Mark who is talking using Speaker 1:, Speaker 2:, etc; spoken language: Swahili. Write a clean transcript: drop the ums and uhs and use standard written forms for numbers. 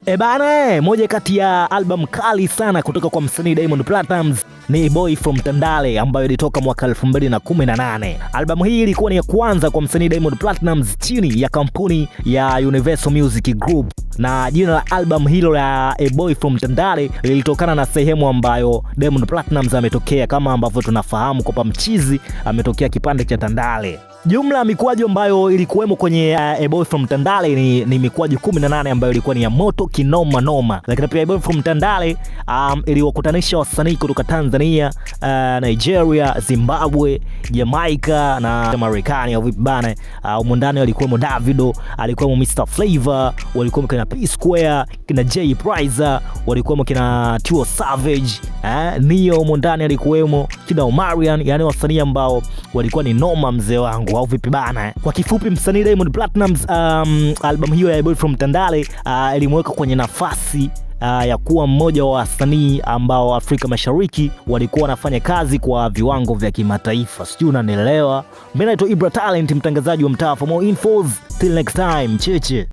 Speaker 1: E bana, moja kati ya album kali sana kutoka kwa msanii Diamond Platnumz ni Boy from Tandale ambayo ilitoka mwaka 2018. Albamu hii ilikuwa ni ya kwanza kwa msanii Diamond Platnumz chini ya kampuni ya Universal Music Group, na jina la album hilo la A Boy from Tandale lilitokana na sehemu ambayo Diamond Platnumz ametokea, kama ambavyo tunafahamu kwamba mchizi ametokea kipande cha Tandale. Jumla ya mikwaju ambayo ilikuwemo kwenye A Boy from Tandale ni mikwaju 18 ambayo ilikuwa ni ya moto kinoma noma. Lakini pia A Boy from Tandale iliwakutanisha wasanii kutoka Tanzania, Nigeria, Zimbabwe, Jamaica na Marekani au vipi bana. Humo ndani walikuwemo Davido, alikuwemo Mr Flavour, walikuwemo kina P Square, kina Jay Prizer, walikuwemo kina Tiwa Savage, Ne-Yo humo ndani alikuwemo, kina Omarion, yani wasanii ambao walikuwa ni noma mzee wangu au vipi bana. Kwa kifupi, msanii Diamond Platnumz, albamu hiyo ya Boy from Tandale ilimweka kwenye nafasi ya kuwa mmoja wa wasanii ambao Afrika Mashariki walikuwa wanafanya kazi kwa viwango vya kimataifa. Sijui unanielewa. Mimi naitwa Ibra Talent, mtangazaji wa mtaa. For more infos, till next time, cheche.